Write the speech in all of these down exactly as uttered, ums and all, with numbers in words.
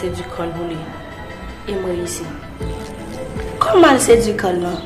Sedui Kòl pou li. E m reyisi. Kòman l sedui Kòl lan?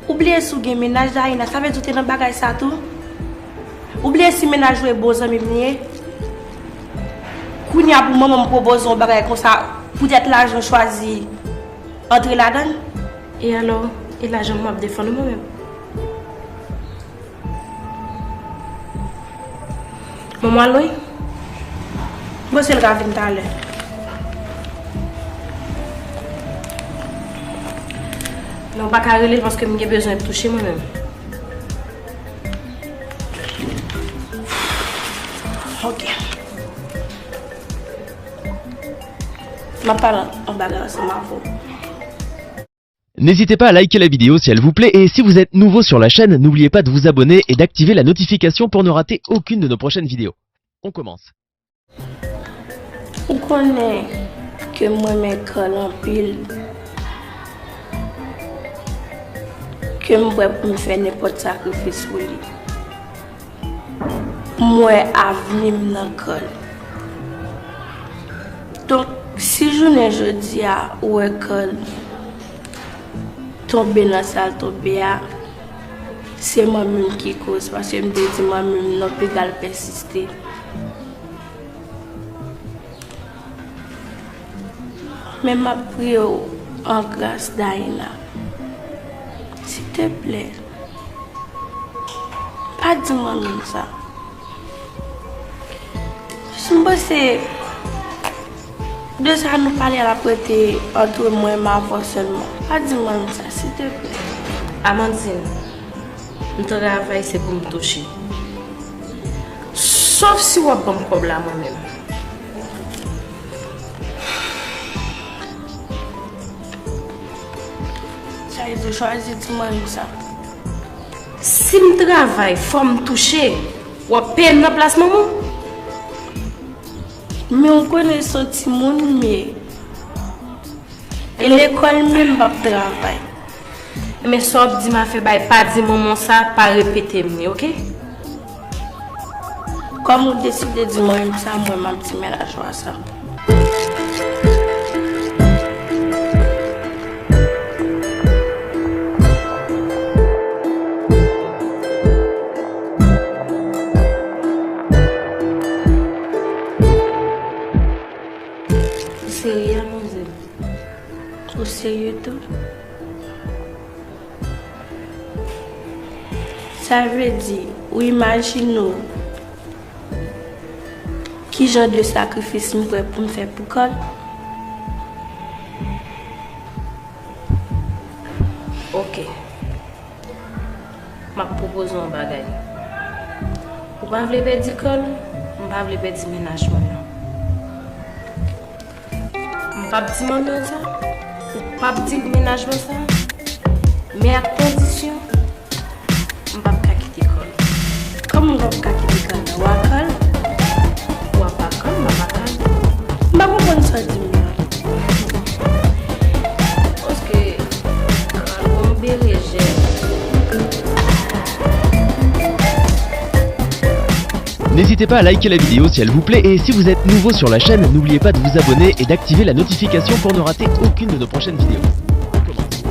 Ou bliye si w gen mennaj, Daïna, sa vle di w te nan bagay sa tou? Ou bliye si mennaj ou e bon zanmi m li ye? Kounye a pou manman m pwopoze yon bagay konsa, poutèt lajan w chwazi antre ladan l? E alò, e lajan m w ap defann ou mwen menm? Manman Loy? Bon, si l ka vin talè. Non, w pa ka rele l paske m gen bezwen touche mwen menm. Ok. M ap pale yon bagay ansanm avè w. N'hésitez pas à liker la vidéo si elle vous plaît et si vous êtes nouveau sur la chaîne, n'oubliez pas de vous abonner et d'activer la notification pour ne rater aucune de nos prochaines vidéos. On commence. Ou konnen ke m renmen Kòl anpil, ke m prè pou m fè nenpòt sakrifis pou li. M wè avni m nan Kòl. Donk, si jounen jodi a ou wè Kòl tonbe nan sa l tonbe a, se manmi m ki koz, paske m te di manmi m non, piga l pèsiste. Men m ap priye w an gras, Daïna. Silteplè, pa di manmi m sa. Jis m panse de sa nou pale a l ap rete antre mwen m avè w sèlman. Pa di manmi m sa, silteplè. Amandine, m travay se pou m touche. Sòf si w ap ban m kòb la mwen menm. Sa vle di w chwazi di manmi m sa. Si m travay, fò m touche. W ap peye m nan plas manman w? Men w konnen se yon timoun m ye. E lekòl menm m p ap travay. Men sa w ap di m a fè bay, pa di manman w sa, pa repete m li, oke? Kòm ou deside di mwen menm sa, mwen m ap di mennaj ou a sa. Ou serye, manzè? Ou serye tou? Sa vle di, ou imajine w ki jan de sakrifis m prè pou m fè pou Kòl? Oke. M ap pwopoze w yon bagay. Ou pa vle pèdi Kòl, m pa vle pèdi mennaj mwen nan. M p ap di manmi w sa, ou p ap di mennaj mwen sa, men ak kondisyon, m p ap ka kite Kòl. Kòman w p ap ka kite Kòl la? W a Kòl? W a pa Kòl, m a pa Kòl. M pa konprann sa w di m la. Paske Kòl gon berejè. N'hésitez pas à liker la vidéo si elle vous plaît et si vous êtes nouveau sur la chaîne, n'oubliez pas de vous abonner et d'activer la notification pour ne rater aucune de nos prochaines vidéos. On commence.